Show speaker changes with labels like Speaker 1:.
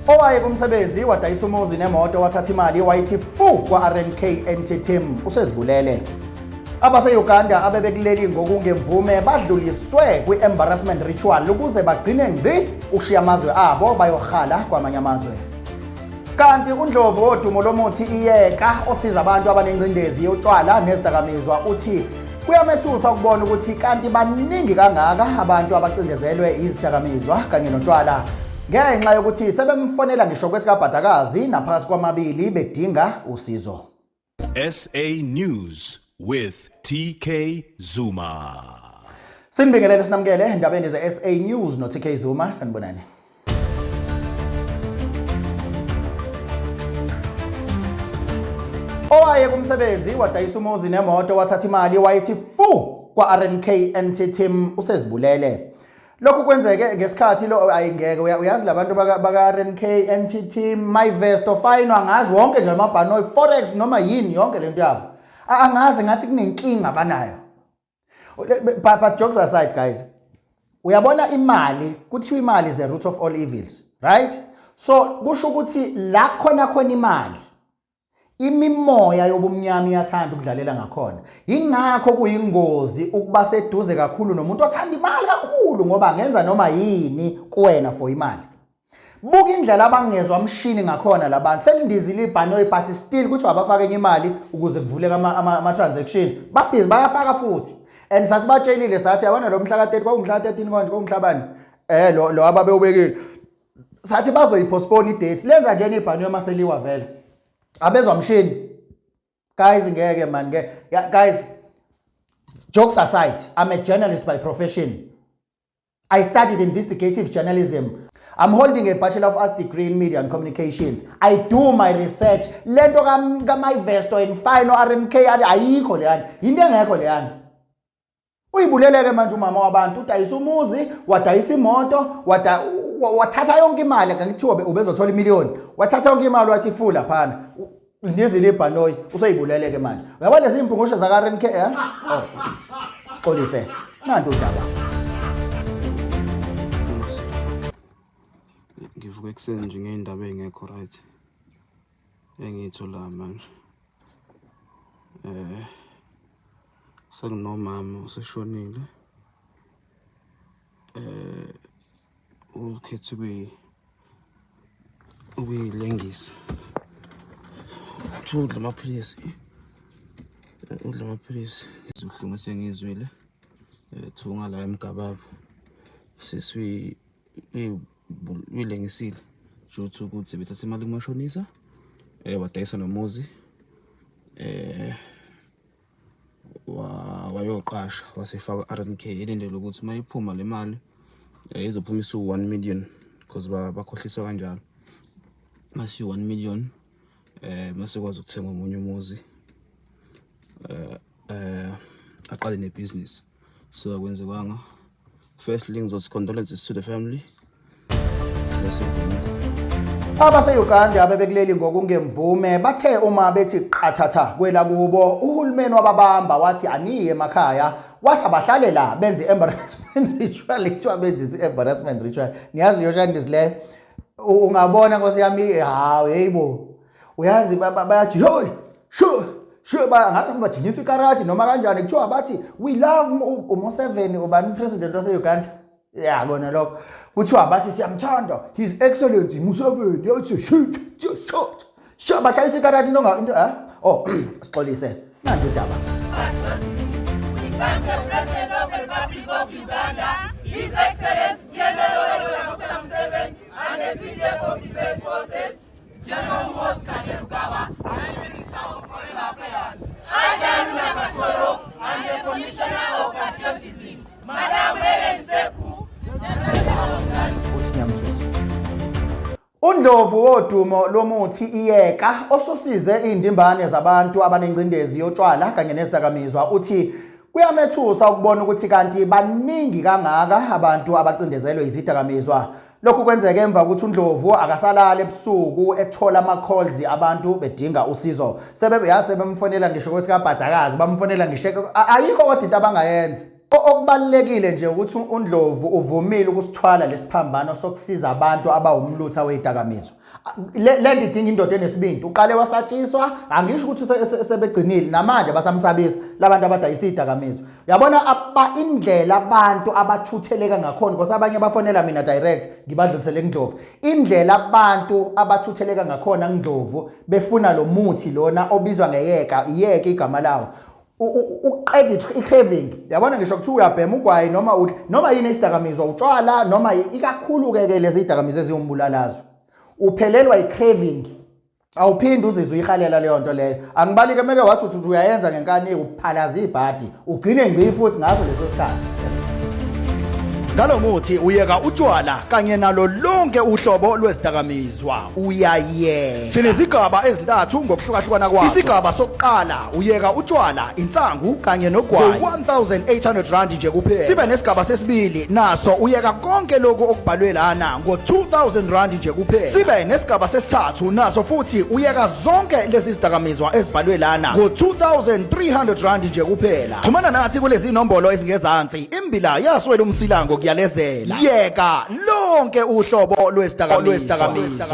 Speaker 1: Owaye kumsebenzi wadayisa umuzi nemoto wathatha imali wayithi fu kwa-RNK NT Team usezibulele. Abase-Uganda abebekuleli ngokungemvume badluliswe kwi-embarrassment ritual ukuze bagcine ngci ukushiya amazwe abo bayohala kwamanye amazwe. Kanti uNdlovu wodumo lomuthi iyeka osiza abantu abanengcindezi yotshwala nezidakamizwa uthi kuyamethusa ukubona ukuthi kanti baningi kangaka abantu abacindezelwe izidakamizwa kanye notshwala ngenxa yokuthi sebemfonela ngisho kwesikabhadakazi naphakathi kwamabili bedinga usizo.
Speaker 2: SA News with TK Zuma.
Speaker 1: Sinibingelele sinamukele endabeni ze-SA News no-TK Zuma sanibonani. Owaye kumsebenzi wadayisa umuzi nemoto wathatha imali wayethi fu kwa-RNK NT Team usezibulele. Lokhu kwenzeke ngesikhathi lo ayingeke uyazi labantu baka RNK NTT Myvesto Fine angazi wonke nje amabhanoyi forex noma yini yonke lento yabo. Angazi ngathi kunenkinga banayo. But jokes aside guys, uyabona imali kuthiwa imali is the root of all evils, right? So kusho ukuthi la khona khona imali Imimoya yobumnyama iyathanda ukudlalela ngakhona. Yingakho kuyingozi ukuba seduze kakhulu nomuntu othanda imali kakhulu ngoba angenza noma yini kuwena for imali. Buka indlela abangezwa mshini ngakhona labantu. Selindizile ibhanoyi but still kuthiwa abafake enye imali ukuze kuvuleke ama-transaction. Babhizi bayafaka futhi. And sasibatshelile sathi yabona lo mhla ka-30 kwakumhla ka-13 konje kwakumhlabani. Eh lo lo ababewubekile. Sathi bazoyipostpone idate. Lenza njena ibhanoyi uma seliwa vele. Abezwa mshini. Guys ngeke man ngeke. Guys jokes aside, I'm a journalist by profession. I studied investigative journalism. I'm holding a Bachelor of Arts degree in Media and Communications. I do my research. Lento ka Myvesto and Fino RNK ayikho leyana. Into engekho leyana. Uyibuleleke manje umama wabantu udayisa umuzi, wadayisa imoto, wada wathatha yonke imali ngithiwa ubezothola imiliyoni. Wathatha yonke imali wathi fula phana. Nizile ibhanoyi useyibuleleke manje. Uyabona lezi impungushe zaka RNK eh? Oh. Sixolise. Nanti udaba.
Speaker 3: Ngivuka ekuseni nje ngey'ndaba ey'ngekho right engiyitholayo manje. Eh sekunomama oseshonile. Eh ukhethe ukuyilengisa. Kuthiwa udla amaphilisi. Udla amaphilisi. Izibuhlungu esengizwile. Thunga la eMgababa. Sisi uyilengisile. Shuthi ukuthi bethatha imali kumashonisa. Wadayisa nomuzi. Wayoqasha wasefaka RNK elindele ukuthi uma iphuma le mali izophuma isu 1 million because bakhohliswa kanjalo. Masi 1 million mase kwazi ukuthenga omunye umuzi aqale nebusiness. So akwenzekanga. Firstly ngizothi condolences to the family. Bese
Speaker 1: Abase-Uganda abebekuleli ngokungemvume bathe uma bethi qathatha kwelakubo uhulumeni wababamba wathi aniye emakhaya wathi abahlale la benze i-embarrassment ritual kuthiwa benze i-embarrassment ritual niyazi leyo shandisi leyo ungabona nkosi yami hawu heyibo uyazi bayathi hey sure sure ngathi bajinyiswa ikarati noma kanjani kuthiwa bathi we love uMuseveni ubani president wase-Uganda ya kona lokho kuthiwa bathi siyamthanda his excellency Museveni yathi shit shot shot bashayisa ikarati into into eh oh sixolise nanti udaba.
Speaker 4: We thank the President of the Republic of Uganda, His Excellency General Dr. Museveni, and the CDF of Defense Forces, General Muhoozi Kainerugaba, and the Minister of Foreign Affairs, Haruna Kasolo, and the Commissioner of Patriotism, Madam Helen Seku, the Director of
Speaker 1: Usinyamthusa. UNdlovu wodumo lomuthi iyeka osusize iy'ndimbane zabantu abanengcindezi yotshwala kanye nezidakamizwa uthi kuyamethusa ukubona ukuthi kanti baningi kangaka abantu abacindezelwe izidakamizwa. Lokhu kwenzeke emva kokuthi uNdlovu akasalali ebusuku ethola ama-calls abantu bedinga usizo. Sebemfonela ngisho kwesikabhadakazi, bamfonela ngisho ayikho kodwa into abangayenza. Okubalulekile nje ukuthi uNdlovu uvumile ukusithwala lesiphambano sokusiza abantu abawumlutha wezidakamizwa. Le nto idinga indoda enesibindi. Uqale wasatshiswa, angisho ukuthi sebegcinile namanje basamsabisa labantu abadayisa izidakamizwa. Uyabona aba indlela abantu abathutheleka ngakhona because abanye bafonela mina direct ngibadlulisele kuNdlovu. Indlela abantu abathutheleka ngakhona kuNdlovu befuna lo muthi lona obizwa ngeyeka, iyeke igama lawo. Ukuqeda i-craving yabona ngisho kuthiwa uyabhema ugwayi noma udla noma yini isidakamizwa utshwala noma ikakhulu-ke ke lezi zidakamizwa eziwumbulalazwe uphelelwa i-craving awuphinde uzizwe uyihalela leyo nto leyo angibalike meke wathi uthi uyayenza ngenkani uphalaza ibhadi ugcine ngci futhi ngaso leso sikhathi. Ngalo muthi uyeka utshwala kanye nalo lonke uhlobo lwezidakamizwa uyayeka. Sinezigaba ezintathu ngokuhlukahlukana kwazo. Isigaba sokuqala uyeka utshwala, insangu kanye nogwayi ngo-1800 rand nje kuphela. Sibe nesigaba sesibili naso uyeka konke lokhu okubhalwe lana ngo-2000 rand nje kuphela. Sibe nesigaba sesithathu naso futhi uyeka zonke lezi zidakamizwa ezibhalwe lana ngo-2300 rand nje kuphela. Xhumana nathi kulezi nombolo ezingezansi. Imbila yaswela umsila ngokuyalezela. Yeka lonke uhlobo lwezidakamizwa.